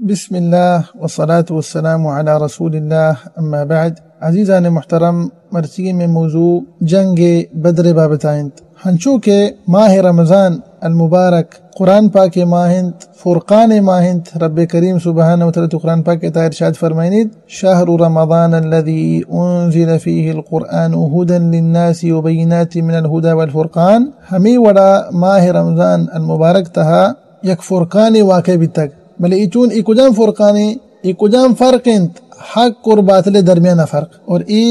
بسم اللہ والصلاة والسلام علی رسول اللہ، اما بعد۔ عزیزان محترم، مرچیگی میں موضوع جنگ بدر بابت آئنت۔ ہنچو کہ ماہ رمضان المبارک قرآن پاک ماہ انت، فرقان ماہ انت، رب کریم سبحانہ و تعالی تو قرآن پاک تا ارشاد فرمائنیت، شهر رمضان الذي أنزل فيه القرآن هدى للناس وبينات من الهدى والفرقان۔ ہمیں وڑا ماہ رمضان المبارک تہا یک فرقانے واقع بیتگ، بلے اے چون، اے کجام فرقانے؟ اے کجام فرق انت؟ حق اور باطل درمیان فرق۔ اور اے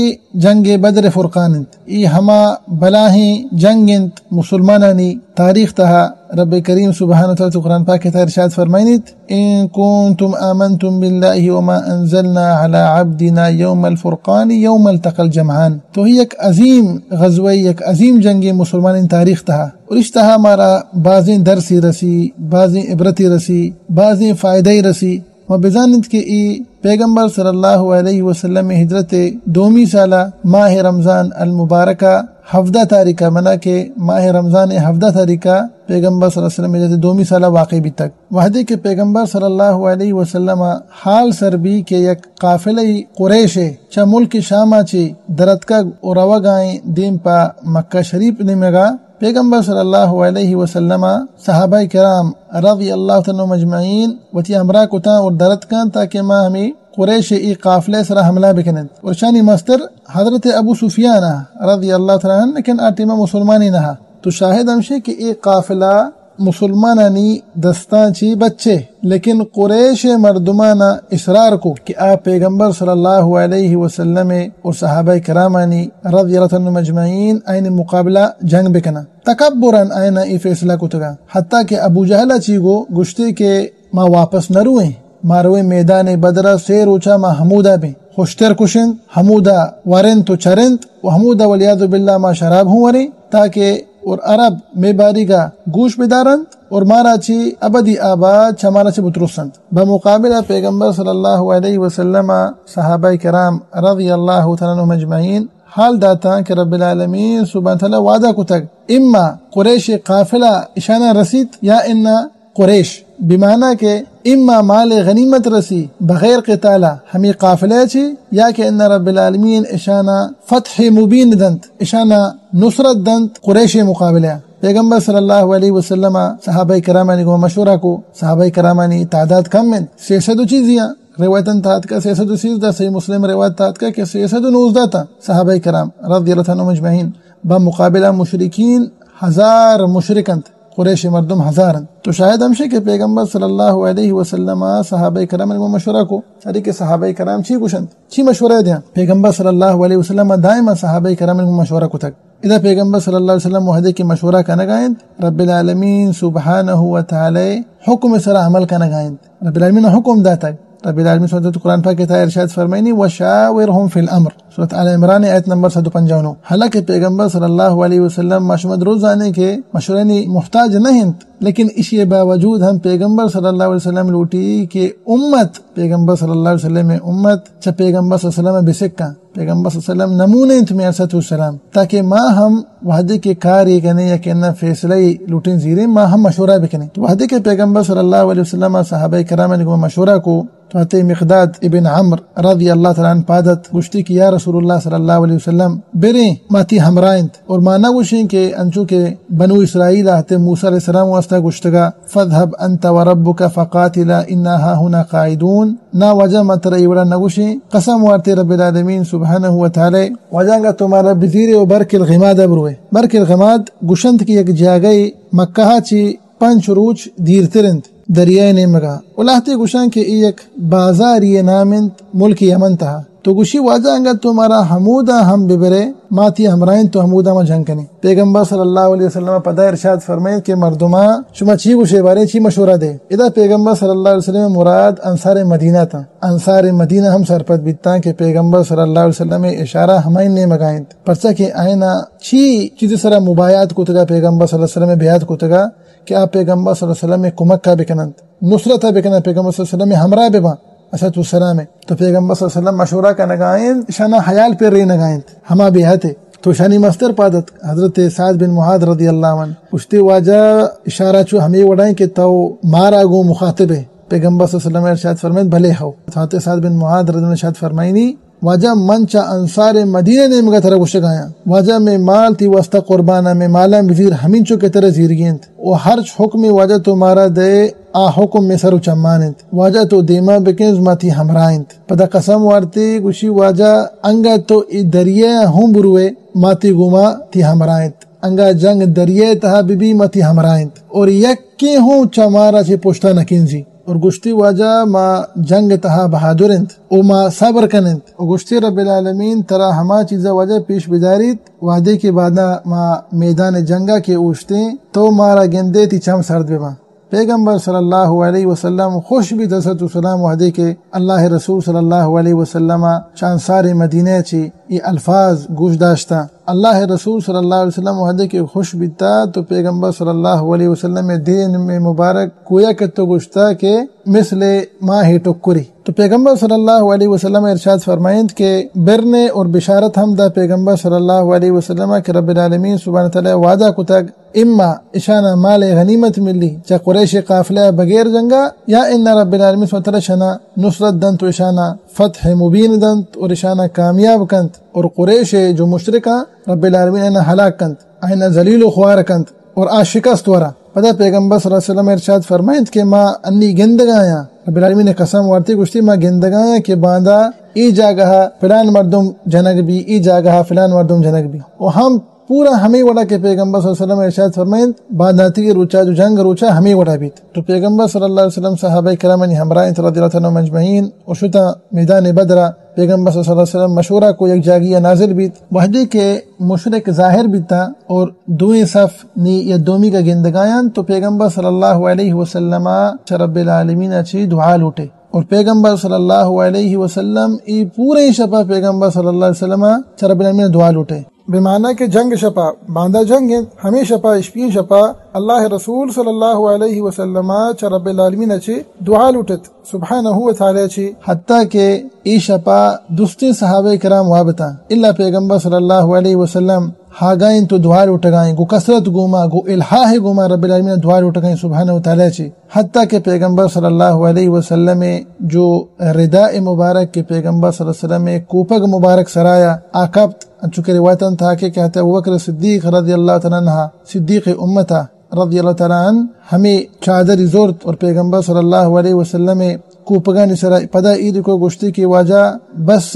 جنگ بدر فرقان انت۔ اے ہما بلاہیں جنگ انت مسلمانانی تاریخ تہا۔ رب کریم سبحانہ و تعالی تو قرآن پاک تہا ارشاد فرمائنیت، ان کنتم آمنتم بالله وما انزلنا على عبدنا يوم الفرقان يوم التقى الجمعان۔ تو یک عظیم غزوہ، یک عظیم جنگ مسلمانانی تاریخ تہا۔ اور اش تہا مارا بازیں درسی رسی، بازیں عبرتی رسی، بازیں فائدہ رسی۔ ما بزانت کہ ای پیغمبر صلی اللہ علیہ وسلم ہجرت دومی سالہ ماہ رمضان المبارکہ ہفدہ تاریخہ، منا کہ ماہ رمضان ہفدہ تاریخہ پیغمبر صلی اللہ علیہ وسلم ہجرت دومی سالہ واقع بیتگ۔ وہدے کہ پیغمبر صلی اللہ علیہ وسلم حال سر بی کہ یک قافلہ قریش چہ ملک شام چی درتکگ و روگائیں دیم پہ مکہ شریف نیمگا، پیغمبر صلی اللہ علیہ وسلم صحابہ کرام رضی اللہ تعالی عنہم اجمعین وتی ہمراہ کتاں اور درتکاں تاکہ ما ہمیں قریش ای قافلہ سرا حملہ بکنن۔ اور شانی مستر حضرت ابو سفیان رضی اللہ تعالی عنہ، لیکن آ ٹیمہ مسلمانی نہ۔ تو شاہد ہمشے کہ ای قافلہ مسلمانانی دستاں چی بچے، لیکن قریش مردمانا اصرار کو کہ آ پیغمبر صلی اللہ علیہ وسلم اور صحابہ کرامانی رضی اللہ تعالی عنہم اجمعین آئین مقابلہ جنگ بکنن۔ تکبرن آئین ای فیصلہ کتگا، حتیٰ کہ ابو جہل چی گو گشتے کہ ما واپس نہ روئیں، ما روئیں میدان بدرا، سے روچا ما ہمودا بیں، خوشتر کشنت، ہمودا ورنت و چرنت و ہمودا والعیاذ باللہ ما شراب ہوں وریں، تاکہ اور عرب مے باریگا گوش بدارنت اور مارا چی ابدی آباد چہ مارا چی بترسنت۔ بمقابلہ پیغمبر صلی اللہ علیہ وسلم صحابہ کرام رضی اللہ تعالی عنہم اجمعین حال داتاں کہ رب العالمین سبحانہ تعالی وعدہ کتگ، اما قریش قافلہ اشانا رسیت یا انا قریش، بمعنی کہ اما مال غنیمت رسی بغیر قتالا ہمیں قافلہ چی، یا کہ ان رب العالمین اشانا فتح مبین دنت، اشانا نصرت دنت قریش مقابلہ۔ پیغمبر صلی اللہ علیہ وسلم صحابہ کرامانی گو مشورہ کو، صحابہ کرامانی تعداد کم انت، سے سد و چیزیاں، روایتاں تاتکا سے سد و سیزدہ، صحیح مسلم روایت تاتکا کہ سے سد و نوزدہ تا صحابہ کرام رضی اللہ تعالی عنہم اجمعین، بمقابلہ مشرکین ہزار مشرک انت۔ قریش مردم ہزار انت۔ تو شاہد ہمشے کہ پیغمبر صلی اللہ علیہ وسلم صحابہ کرام نے مشورہ کو، ساری کہ صحابہ کرام چی گوشنت، چی مشورہ دیاں۔ پیغمبر صلی اللہ علیہ وسلم دائما صحابہ کرام نے مشورہ کو تک۔ ادا پیغمبر صلی اللہ علیہ وسلم وحدے کہ مشورہ کنگا انت، رب العالمین سبحانہ و تعالی حکم سرا عمل کنگا انت۔ رب العالمین حکم داتگ۔ رب العالمین سورۃ قرآن پاک تا ارشاد فرمائنی، وشاورهم فی الامر۔ سورۃ آل عمران آیت نمبر صد و پنجاہ و نو۔ حالانکہ پیغمبر صلی اللہ علیہ وسلم ما شما درست زانے کہ مشورانی محتاج نہ انت، لیکن اشی باوجود ہم پیغمبر صلی اللہ علیہ وسلم لوٹی کہ امت، پیغمبر صلی اللہ علیہ وسلم امت چہ پیغمبر صلی اللہ علیہ وسلم بسکاں۔ پیغمبر صلی اللہ علیہ وسلم نمونہ انت، علیہ الصلوۃ والسلام، تاکہ ما ہم وحدے کہ کارے کنے یا کہ نہ فیصلہ لوٹیں زیریں، ما ہم مشورہ بکنیں۔ تو وحدے کہ پیغمبر صلی اللہ علیہ وسلم صحابہ کرام نے گو مشورہ کو، تو حضرت مقداد ابن عمرو رضی اللہ تعالی عنہ پادت گوشتی کہ یا رسول اللہ صلی اللہ علیہ وسلم، بریں ما تی ہمراہ انت اور ما نہ گوشیں کہ انچو کہ بنو اسرائیل حضرت موسی علیہ السلام واسطہ گوشتگا، فاذهب انت وربك فقاتلا انا هاهنا قاعدون۔ نا واجہ ما ترا اے وڑا نہ گوشیں، قسم وارتے رب العالمین سبحانہ و تعالی، واجہ انگا تو مارا بزیرے و برک الغماد بروے۔ برک الغماد گوشنت کہ یک جاگہے مکہ چی پنچ روچ دیرتر انت دریائے نیمگا۔ و لہتے گوشاں کہ اے یک بازاری نام انت ملک یمن تہا۔ تو گوشی واجہ انگا تو مارا ہمودا ہم ببرے، ما تی ہمراہیں تو ہمودا ما جنگ کنیں۔ پیغمبر صلی اللہ علیہ وسلم پدا ارشاد فرمائیت کہ مردماں شما چی گوشے بارے چی مشورہ دے؟ ادا پیغمبر صلی اللہ علیہ وسلم مراد انصار مدینہ تاں۔ انصار مدینہ ہم سرپد بیتاں کہ پیغمبر صلی اللہ علیہ وسلم اشارہ ہمائیں نیمگا انت۔ پرچا کہ آئینا چی چیز سرا مبایعت کتگا، پیغمبر صلی اللہ علیہ وسلم بیعت کتگا کہ آ پیغمبر صلی اللہ علیہ وسلم کمکا بکننت، نصرتا بکننت، پیغمبر صلی اللہ علیہ وسلم ہمراہ بباں۔ الصلوۃ والسلام۔ تو پیغمبر صلی اللہ علیہ وسلم مشورہ کنگا انت، اشانا حیال پر رینگا انت، ہما بیعت۔ تو اشانی مستر پادت حضرت سعد بن معاذ رضی اللہ عنہ گوشتی واجہ اشارہ چو ہمے وڑائیں کہ تو مارا گو مخاطب ہے۔ پیغمبر صلی اللہ علیہ وسلم ارشاد فرمائیت، بلے ہو۔ حضرت سعد بن معاذ رضی اللہ عنہ ارشاد فرمائینی، واجہ من چہ انصار مدینہ نیمگا ترا گوشگایاں، واجہ مئے مال تئی واسطہ قرباناں، مئے مالاں بزیر ہمینچو کہ ترا زیرگی انت، و ہرچ حکمے واجہ تو مارا دئے آ حکم مئے سر و چمان انت، واجہ تو دیما بکنز ما تئی ہمراہ انت۔ پدا قسم وارتی گوشی، واجہ انگا تو اے دریائے ہوں بروئے ما تئی گوما تئی ہمراہ انت، انگا جنگ دریائے تہا ببی ما تئی ہمراہ انت، اور یکے ہوں چہ مارا چہ پشتا نکنزی۔ اور گوشتی، واجہ ما جنگ تہا بہادر انت و ما صبر کن انت۔ و گوشتی، رب العالمین ترا ہما چیزا واجہ پیش بداریت وہدے کہ بعدا ما میدان جنگا کہ اوشتیں تو مارا گندے تئی چم سرد بباں۔ پیغمبر صلی اللہ علیہ وسلم خوش بیت، حضرت سلام وہدے کہ اللہ رسول صلی اللہ علیہ وسلم چہ انصار مدینہ چی اے الفاظ گوش داشتاں۔ اللہ رسول صلی اللہ علیہ وسلم وہدے کہ خوش بیتا تو پیغمبر صلی اللہ علیہ وسلم دین مبارک کویا کہ تو گوشتا کہ مثل ماہ ٹکری۔ تو پیغمبر صلی اللہ علیہ وسلم ارشاد فرمائینت کہ برنے اور بشارت ہم دا پیغمبر صلی اللہ علیہ وسلم کہ رب العالمین سبحانہ تعالی وعدہ کتگ، اما اشانا مال غنیمت ملی چہ قریش قافلہ بغیر جنگا، یا انا رب العالمین سبحانہ تعالی اشانا نصرت دنت و اشانا فتح مبین دنت اور اشانا کامیاب کنت اور قریش جو مشرکاں رب العالمین اینا ہلاک کنت، اینا ذلیل و خوار کنت اور آ شکست ورا۔ پدا پیغمبر صلی اللہ علیہ وسلم ارشاد فرمائینت کہ ما انی گندگایاں، رب العالمین قسم وارتی گوشتی، ما گندگایاں کہ باندا ای جاگہ فلان مردم جنگ بی، ای جاگہ فلان مردم جنگ بی۔ و ہم پورا ہمے وڑا کہ پیغمبر صلی اللہ علیہ وسلم ارشاد فرمائینت، بانداتی روچا جو جنگ روچا ہمے وڑا بیت۔ تو پیغمبر صلی اللہ علیہ وسلم صحابہ کرامانی ہمراہ انت رضی اللہ تعالی عنہم اجمعین و شتاں میدان بدرا۔ پیغمبر صلی اللہ علیہ وسلم مشورہ کو یک جاگہی نازل بیت۔ وہدے کہ مشرک ظاہر بیتاں اور دوئیں صف نی یا دومی کا گندگایاں تو پیغمبر صلی اللہ علیہ وسلم چہ رب العالمین چی دعا لوٹے۔ اور پیغمبر صلی اللہ علیہ وسلم ای پورے شپا پیغمبر صلی اللہ علیہ وسلم چہ رب العالمین دعا لوٹے۔ بمعنی کہ جنگ شپا، باندا جنگ انت، ہمے شپا، اشپین شپا، اللہ رسول صلی اللہ علیہ وسلم چہ رب العالمین چی دعا لوٹت، سبحانہ و تعالی چی۔ حتیٰ کہ ای شپا درستیں صحابہ کرام وابتاں، الا پیغمبر صلی اللہ علیہ وسلم ہاگائیں تو دعا لوٹگائیں، گو کثرت گوما، گو الحاح گوما رب العالمین دعا لوٹگائیں سبحانہ و تعالی چی۔ حتیٰ کہ پیغمبر صلی اللہ علیہ وسلم جو رداء مبارک کہ پیغمبر صلی اللہ علیہ وسلم کوپگ مبارک سرایا آ کپت، انچو کہ روایتاں تھا کہ، کہ حضرت ابوبکر صدیق رضی اللہ تعالی عنہ، صدیق امتا رضی اللہ تعالی عنہ، ہمیں چادری زرت اور پیغمبر صلی اللہ علیہ وسلم کوپگانی سرا پدا عید کو گوشتی کہ واجہ بس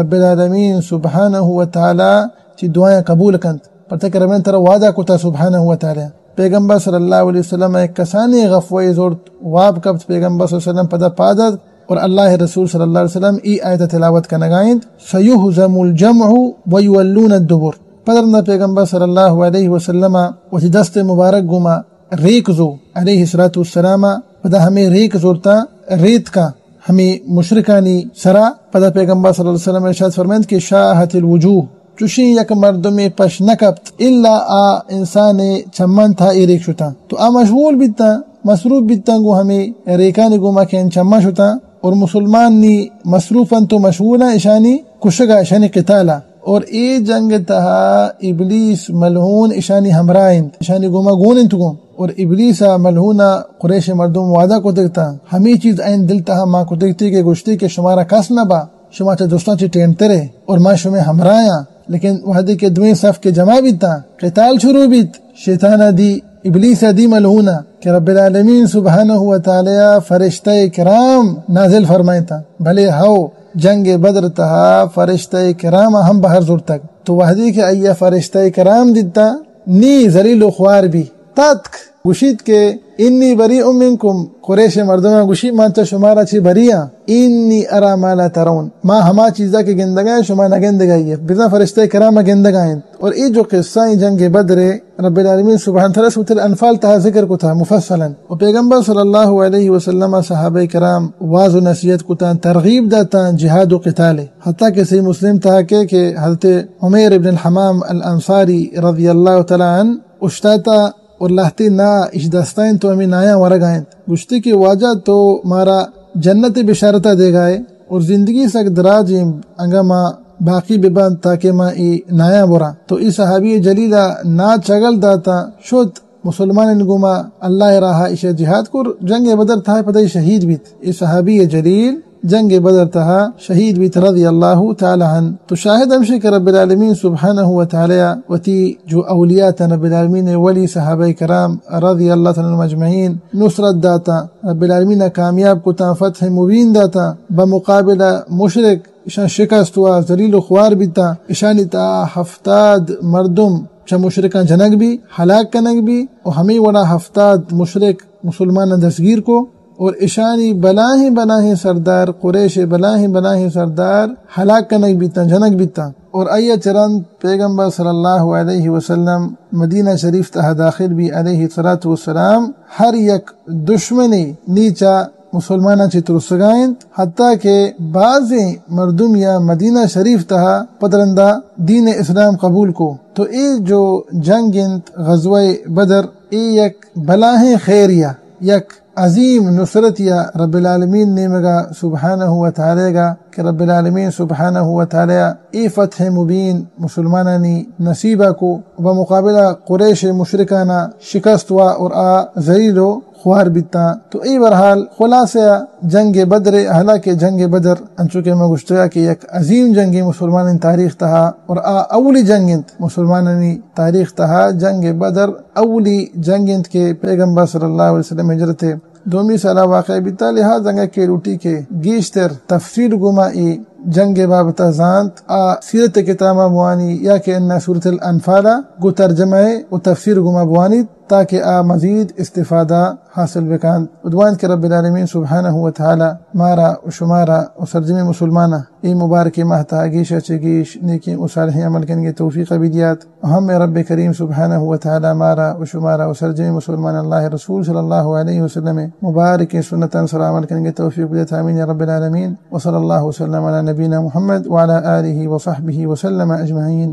رب العالمین سبحانہ و تعالی چی دعایاں قبول کنت، پرچا کہ ربین ترا وعدہ کتا سبحانہ و تعالی۔ پیغمبر صلی اللہ علیہ وسلم یک کسانی غفوہ زرت، واب کپت، پیغمبر صلی اللہ علیہ وسلم پدا پادت اور اللہ رسول صلی اللہ علیہ وسلم ای آیت تلاوت کنگائیں، سیہزم الجمع ویولون الدبر۔ پدرندا پیغمبر صلی اللہ علیہ وسلم وتی دست مبارک گوما ریک زو علیہ الصلوۃ والسلام، پدا ہمیں ریک زورتا ریتکا ہمیں مشرکانی سرا۔ پدا پیغمبر صلی اللہ علیہ وسلم ارشاد فرمائنت کہ شاہت الوجوہ، چوشیں یک مردمے پش نہ کپت الا آ انسان چمن تھا اے ریک شتاں۔ تو آ مشغول بیتاں، مصروف بیتاں گوں ہمیں ریکانی گوما کہ ان چمن شتاں اور مسلمان نی مصروف انت و مشغول انت اشانی کشگا، اشانی قتالا۔ اور اے جنگ تہا ابلیس ملعون اشانی ہمراہ انت، اشانی گوما گون انت گوں۔ اور ابلیس ملعون قریش مردم وعدہ کتگتاں، ہمیں چیز این دل تہا ما کتگتی کہ گوشتی کہ شمارا کس نہ با، شما چہ درستاں چہ ٹیمترے اور ما شمے ہمراہاں۔ لیکن وہدے کہ دوئیں صف کے جمع بیتاں، قتال شروع بیت، شیطان دی، ابلیس دی ملعون کہ رب العالمین سبحانہ و تعالی فرشتہ کرام نازل فرمائتا۔ بھلے ہو، جنگ بدر تہا فرشتہ کرام ہم بہر زرتگ۔ تو وہدے کہ آئی فرشتہ کرام دیتا، نی ذلیل و خوار بی۔ تتک گوشیت کہ انی بریء منکم، قریش مردماں گوشی، من چہ شمارا چی بریاں، انی ارا ما لا ترون، ما ہما چیزا کہ گندگا شما نہ گندگا۔ بزاں فرشتہ کرام گندگا انت۔ اور اے جو قصہ ایں جنگ بدر رب العالمین سبحانہ تعالی سورۃ الانفال تہا ذکر کتا مفصلا۔ و پیغمبر صلی اللہ علیہ وسلم صحابہ کرام واز و نصیحت کتا، ترغیب داتا جہاد و قتال۔ حتیٰ کہ صحیح مسلم تہا کہ، کہ حضرت عمیر ابن الحمام الانصاری رضی اللہ تعالی عنہ اشتاتا اور لہتے نا اش دستا انت و ہمیں نایاں ورگا انت۔ گوشتی کہ واجہ تو مارا جنت بشارتا دیگائے اور زندگی سک دراج انگا ما باقی ببان تاکہ ما ای نایاں برا۔ تو ای صحابی جلیلا نا چگل داتا شت مسلمانانی گوما اللہ ءِ راہ ءَ ایشی ءَ جہاد کت، جنگ بدر ءِ تہا پدا شہید بیت۔ اے صحابی جلیل جنگ بدر ءِ تہا شہید بیت رضی اللہ تعالی عنہ۔ تو شاہد ہمیش اِنت کہ رب العالمین سبحانہ و تعالی وتی جو اولیاء اتاں، رب العالمین ءِ ولی صحابہ کرام رضی اللہ تعالی عنہم اجمعین نصرت داتاں، رب العالمین ءَ کامیاب کتاں، فتح مبین داتاں، بمقابلہ مشرک اشاں شکست وا، ذلیل و خوار بیتاں۔ اشانی تہا ہفتاد مردم چہ مشرکاں جنگ بی، ہلاک کنگ بی، و ہمے وڑا ہفتاد مشرک مسلماناں دستگیر کو، اور اشانی بلاہیں بلاہیں سردار، قریش ءِ بلاہیں بلاہیں سردار ہلاک کنگ بیتاں، جنگ بیتاں۔ اور آئی ءَ چہ رند پیغمبر صلی اللہ علیہ وسلم مدینہ شریف ءِ تہا داخل بی علیہ الصلوۃ والسلام، ہر یک دشمنے نی چہ مسلماناں چہ ترسگا اِنت، حتیٰ کہ بازیں مردمے ءَ مدینہ شریف ءِ تہا پد رندا دین اسلام قبول کو۔ تو اے جو جنگ اِنت، غزوہ بدر، اے یک بلاہیں خیرے ءَ، یک عظیم نصرتے ءَ رب العالمین ءِ نیمگا سبحانہ و تعالی گا کہ رب العالمین سبحانہ و تعالی اے فتح مبین مسلمانانی نصیبا کو، بمقابلہ قریش ءِ مشرکانا شکست وا اور آ ذلیل و خوار بیتاں۔ تو اے بہرحال خلاصہ جنگ بدر ءِ، حالانکہ جنگ بدر انچو کہ ما گوشتگا کہ یک عظیم جنگے مسلمانانی تاریخ ءِ تہا، اور آ اولی جنگ اِنت مسلمانانی تاریخ ءِ تہا۔ جنگ بدر اولی جنگ اِنت کہ پیغمبر صلی اللہ علیہ وسلم ہجرت ءِ دومی سالا واقع بیتا، لہذا انگا کہ لوٹی کہ گیشتر تفصیل گوما اے جنگ ءِ بابتا زانت، آ سیرت ءِ کتابا بوانی یا کہ انا سورۃ الانفالا گوں ترجمہ ءَ و تفسیر گوما بوانیت، تاکہ آ مزید استفادہ حاصل بکنت۔ و دعا اِنت کہ رب العالمین سبحانہ و تعالی مارا و شمارا و سرجمیں مسلماناں اے مبارکیں ماہ ءِ تہا گیشا چہ گیش نیکیں و صالحیں عمل کنگ ءِ توفیق بدیات۔ و ہمے رب کریم سبحانہ و تعالی مارا و شمارا و سرجمیں مسلمان اللہ ءِ رسول صلی اللہ علیہ وسلم ءِ مبارکیں سنتانی سرا عمل کنگ ءِ توفیق بدیات۔ آمین یا رب العالمین۔ وصلی اللہ وسلم علی نبینا محمد وعلی آلہ وصحبہ وسلم اجمعین۔